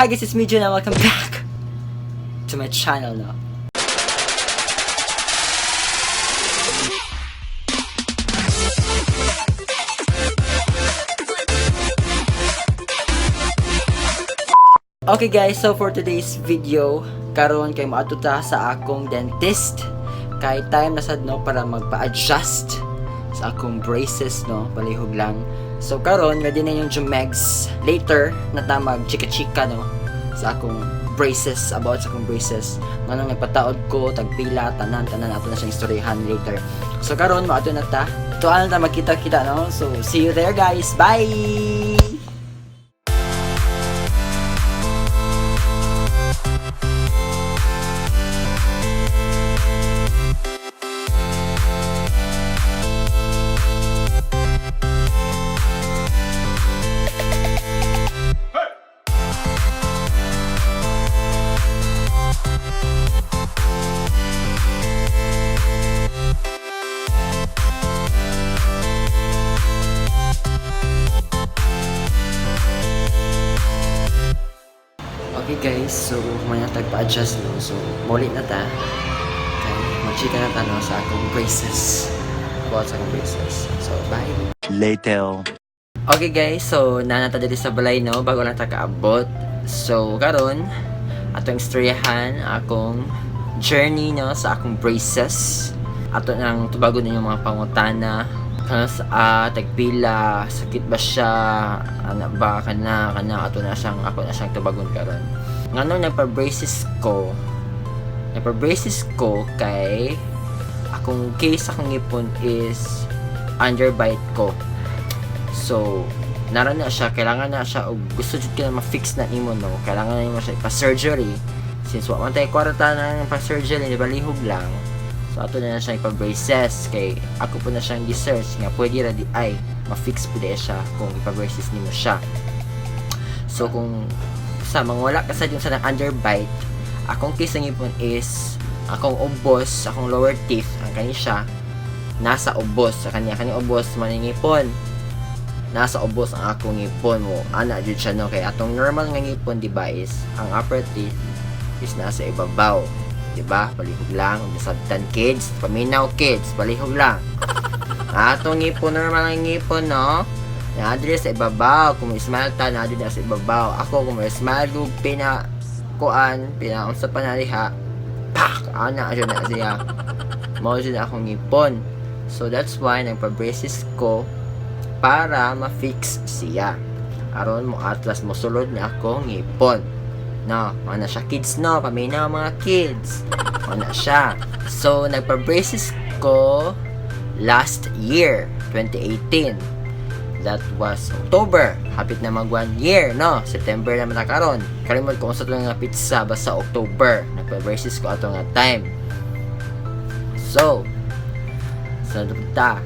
Hi guys, it's me, Jun, and welcome back to my channel, no? Okay guys, so for today's video, karon kay moadto ta sa akong dentist. Kay time na sad, no, para magpa-adjust sa akong braces, no, palihog lang. So karon ready na yung Jumegs. Later na ta mag chika-chika, no, sa akong braces, about sa akong braces. Nganong nagpataod ko, tagpila, tanan tanan ato na siyang istoryahan later. So karon moadto na ta. Tuan na ta magkita-kita, no. So see you there, guys. Bye. Okay guys, so humana tagpa-adjust, no. So muli na ta. Kay magchika na ta, no, sa akong braces. About sa akong braces. So bye. Later. Okay guys, so naa na ta diri sa balay, no, bago lang ta kaabot. So karon atong istoryahan akong journey, no, sa akong braces. Ato nang tubagon ninyong mga pangutana. Kana sa tagpila, sakit ba siya, ana ba, kana, kana, ato na siyang, ako na siyang tubagon karon. Nganong nagpa-braces ko? Nagpa-braces ko kay akong case, akong ngipon is underbite ko. So, nara na siya, kailangan na siya, og gusto jud ka na ma-fix na nimo, no? Kailangan na nimo siya ipa-surgery. Since wa man tayo kwarta na pa-surgery, di ba, lihog lang. So, ato na na siya ipa-braces. Kay ako po na siyang gi-search nga pwede ra di ay ma-fix po di siya kung ipa-braces nimo siya. So, kung sa mga wala ka sa yung sa underbite, akong case ng ngipon is akong ubos, akong lower teeth, ang kani siya, nasa ubos, sa kanya, kani ubos, maningipon nasa ubos ang akong ngipon mo. Ana jud siya, no, kay atong normal nga ngipon, di ba, is ang upper teeth is nasa ibabaw, di ba? Palihog lang, nasabtan kids, paminaw kids, palihog lang. Atong ngipon, normal nga ngipon, no, naa diri sa ibabaw. Kung smile ta, naa diri sa ibabaw. Ako kung smile gug pina kuan, pina unsa pa na diha, pak, ana jud na siya. Mao jud akong ngipon. So that's why nagpa-braces ko para ma-fix siya. Aron mo atlas mo sulod na akong ngipon. No, ana siya kids, no, paminaw mga kids. Ana siya. So nagpa-braces ko last year, 2018. That was October. Hapit na mag 1 year, no? September naman na karon. Kalimot ko unsa to nga petsa, basta October. Nagpa-braces ko ato nga time. So, sa ta.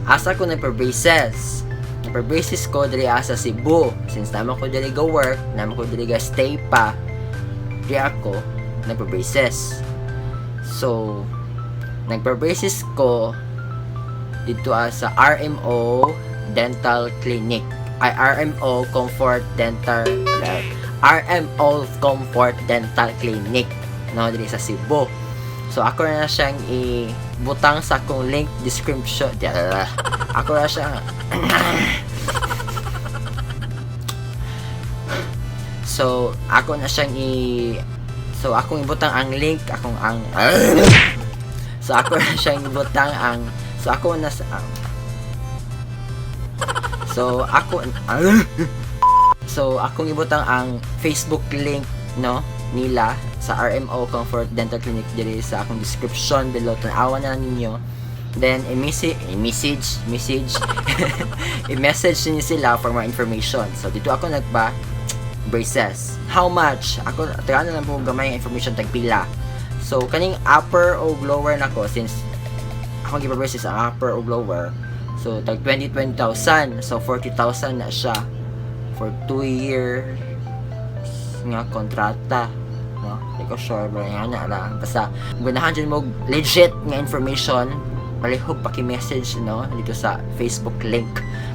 Asa ko nagpa-braces? Nagpa-braces ko diri sa Cebu. Since naa man ko diri go work, naa man ko diri ga stay pa, di ako nagpa-braces. So, nagpa-braces ko dito sa RMO Dental Clinic. Ay, RMO Comfort Dental, RMO Comfort Dental Clinic, no, diri sa Cebu. So ako na siyang ibutang sa akong link description. Ako na siyang So ako na siyang i So akong ibutang ang link akong ang So ako na siyang ibutang ang So ako na sa So ako So akong ibutang ang Facebook link, no, nila sa RMO Comfort Dental Clinic diri sa akong description below. Tan-awa na lang ninyo. Then i-message i-message message i-message niyo sila for more information. So dito ako nagpa braces. How much? Ako tagaan na lang po gamay ang information tagpila. So kaning upper o lower nako, since akong gipa-braces ang upper o lower. So tag 20 20,000. So 40,000 na siya for 2 years nga kontrata, no? Di ko sure pero nga na ra, basta ganahan jud mo legit nga information, palihog paki-message, no, dito sa Facebook link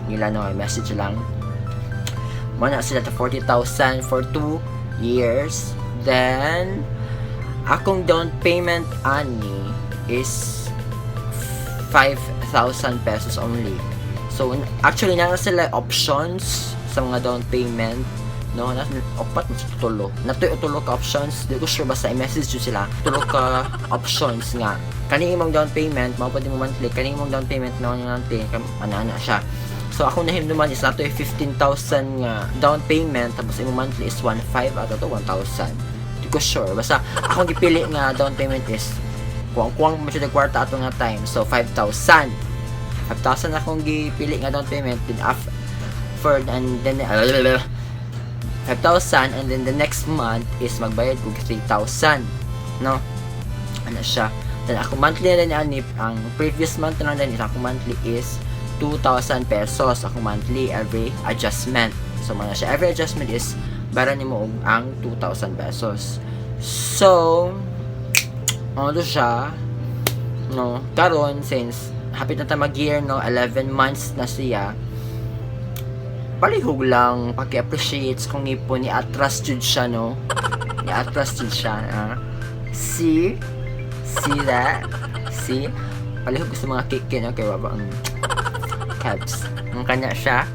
nila, no, message lang. Mao na sila to 40,000 for 2 years. Then akong down payment ani is 5,000 pesos only. So, actually, naa sila options sa mga down payment. No, na upat mo sa tulo. Naa toy tulo ka options. Di ko sure, basta i-message jud sila. Tulo ka options nga. Kani imong down payment, mao pa mo monthly. Kani imong down payment, mao ni monthly. Ana siya. So, ako nahimduman is naa toy 15,000 nga down payment, tapos imong monthly is 1.5 ato to 1,000. Di ko sure. Basta, akong gipili nga down payment is kuwang-kuwang mo siya kwarta ato nga time. So, 5,000. 5,000 akong gipili nga down payment. Then, after, for, and then, 5,000 and then the next month is magbayad ko 3,000. No? Ano siya. Then, ako monthly na din ani, ang previous month na lang din is ako monthly is 2,000 pesos ako monthly every adjustment. So, mga siya, every adjustment is bara nimo og ang 2,000 pesos. So, ano siya, no, karon since hapit na ta mag-year, no, 11 months na siya, palihog lang, paki-appreciate sa kong ngipon, ni atras jud siya, no? Ni atras jud siya, ah. See? See that? See? Palihog ko sa mga kiki, no? Kaya ba, ang caps. Ang kanya siya.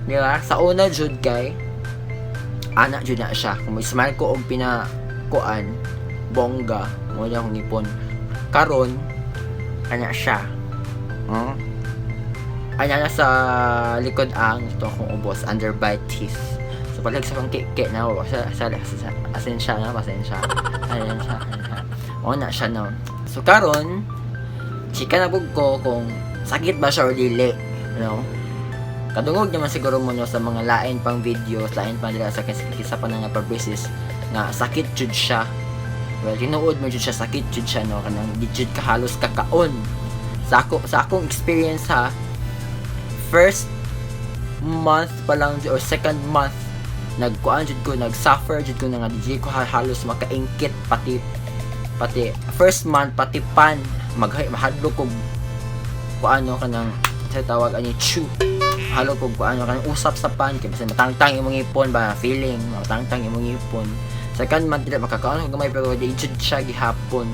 Di ba? Sa una, jud kay, ana jud na siya. Kung may smile ko og pina kuan, bongga, mao na akong ngipon. Karon, ana siya. Hmm? Ana na sa likod ang ito akong ubos, underbite teeth. So, palag sa akong kiki na, sa, asensya na, pasensya. Pasensya, pasensya. O na siya, no. So, karon, chika na pud ko kung sakit ba siya or dili. No? Kadungog naman siguro mo, no, sa mga lain pang videos, lain pa nila sa kisa pa na nga pa-braces nga sakit jud siya. Well, tinuod mo jud siya, sakit jud siya, no, kanang di jud ka halos kakaon. Sa akong experience ha, first month pa lang jud or second month, nagkuan jud ko, nag-suffer jud ko na nga di jud ko halos makaingkit, pati first month, pati pan mag mahadlok ko kuano, kanang sa tawag ani, chew, halo ko kuano, kanang usap sa pan kay basta matangtang imong ngipon ba, feeling matangtang imong ngipon. Second month, dili makakaon ko gamay, pero di jud siya gihapon,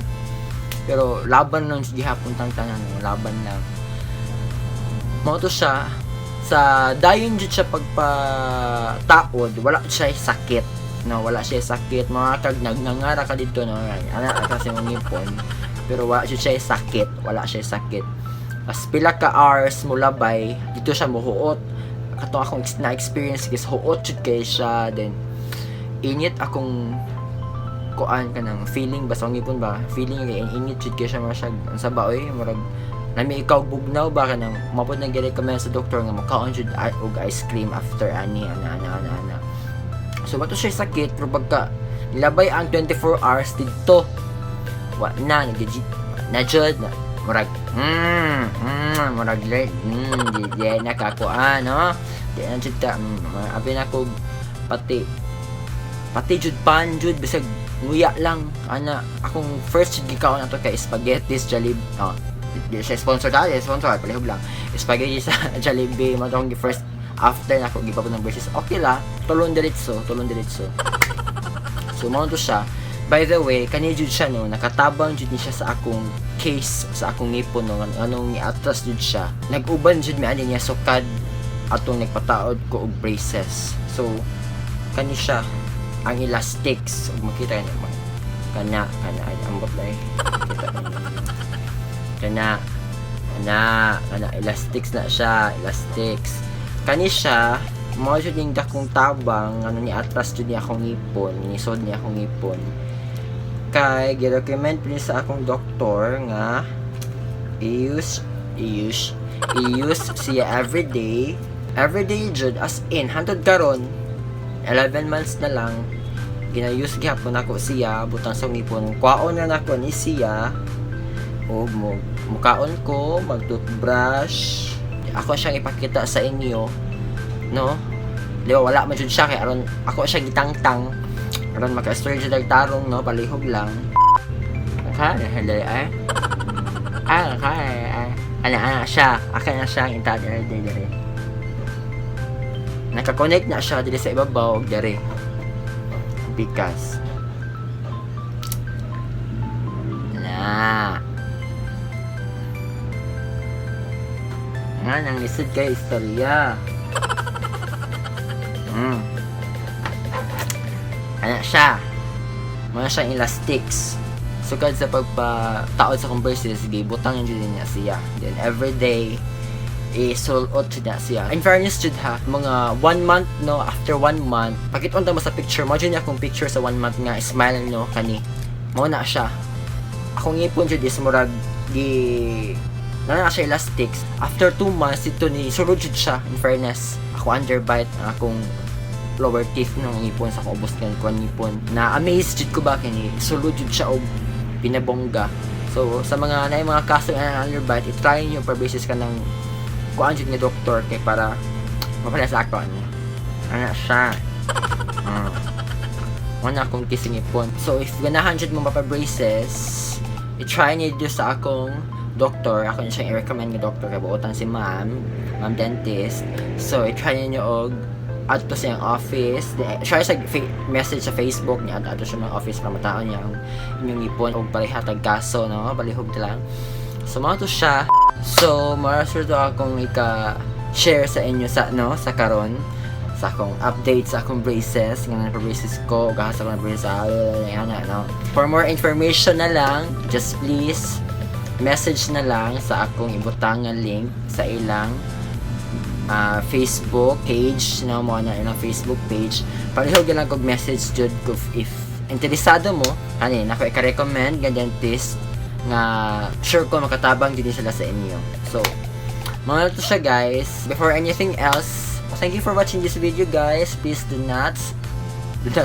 pero laban lang siya gihapon tangtangan, no, laban lang. Mao to siya, sa dayon jud siya pagpataod, wala siya sakit, no, wala siya sakit. Mga kag nagnangara ka dito, no, ana kasi mong ngipon, pero wala siya sakit, wala siya sakit. As pila ka hours mo labay dito siya mohuot. Katong akong na-experience is huot jud kay siya, then init akong kuan, kanang feeling ba sa ngipon ba, feeling kay init jud kay siya, mga siya unsa ba oy, murag nami ikaw bugnaw ba, kanang mapod nang gi-recommend sa doktor nga makaon jud og ice cream after ani, ana ana ana ana. So bato siya sakit, pero pagka nilabay ang 24 hours didto, wa na nag na jud na murag murag like di di nakakuan, no, di na jud ta abi na ko pati jud pan jud, bisag nguya lang ana. Akong first jud gikaon ato kay spaghetti sa Jollibee. Oh, di siya sponsor ta, di sponsor, palihog lang, spaghetti sa Jollibee mo akong first after na ako gipapon ng braces. Okay la, tulon diretso, tulon diretso. So mao to siya. By the way, kani jud siya, no, nakatabang jud ni siya sa akong case, sa akong ngipon, no, anong ni-atras jud siya. Nag-uban jud mi ani niya sukad atong nagpataod ko og braces. So kani siya ang elastics, ug makita niyo man kana kana, ay ambot dai kita kana kana kana, elastics na siya, elastics kani siya. Mao jud ning dakong tabang ano ni atras jud ni akong ngipon, nisod ni akong ngipon, kay gi-recommend ni sa akong doktor nga i-use i-use i-use siya everyday, everyday jud, as in hantod karon, 11 months na lang, gina-use gihapon nako siya butang sa ngipon. Kwaon na nako ni siya og mo mukaon ko, mag toothbrush. Ako siyang ipakita sa inyo, no, di ba? Wala man jud siya kay aron ako siya gitangtang aron maka-story jud tarong, no. Palihog lang. Okay, dali ay ah, okay, ay ana ana siya, akin na siya ang intad dali dali. Naka-connect na siya diri sa ibabaw ug diri. Pikas. Na. Nga, nang lisod kay istorya. Ana siya. Mga siyang elastics. Sukad sa pagpataod sa akong braces, gibutang yun din niya siya. Then every day, i-sulot jud na siya. In fairness jud ha, mga one month, no, after one month, pakit-on mo sa picture, mo jud niya akong picture sa one month nga smile, no, kani. Mao na siya. Akong ngipon jud is murag gi na siya elastics. After 2 months, ito ni sulod jud siya, in fairness. Ako underbite, ang akong lower teeth ng ngipon sa akong ubos nga kuan ngipon. Na amazed jud ko ba kini sulod jud siya og pinabongga. So sa mga na mga kaso nga underbite, i-try niyo per basis ka ng kuan jud nga doktor kay para mapala sa ako ano. Ana siya. Wala akong kissing ngipon. So if ganahan jud mo mapa-braces, i-try niyo sa akong doktor. Ako niya siyang i-recommend nga doktor kay buotan si ma'am, ma'am dentist. So i-try niyo og adto sa iyang office. Try sa message sa Facebook niya, adto siya mga office para mataon niya ang inyong ngipon og pareha tag kaso, no, balihog ta lang. So mao to siya. So mao sure to akong ika share sa inyo sa no sa karon sa akong update sa akong braces nga na braces ko ug asa ko na braces, ah, yan no. For more information na lang, just please message na lang sa akong ibutang nga link sa ilang Facebook page, no, mo na ilang Facebook page. Palihog lang kog message jud ko if interesado mo ani nako i-recommend nga dentist nga sure ko makatabang din sila sa inyo. So mga to siya, guys. Before anything else, thank you for watching this video, guys. Please do not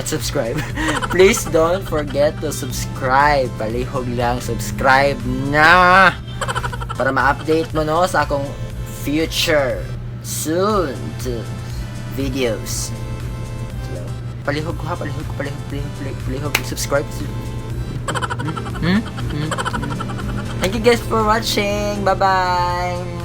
subscribe. Please don't forget to subscribe. Palihog lang, subscribe na! Para ma-update mo, no, sa akong future soon to videos. So, palihog ko ha, palihog ko, palihog, palihog, palihog, palihog, subscribe. Thank you guys for watching. Bye-bye!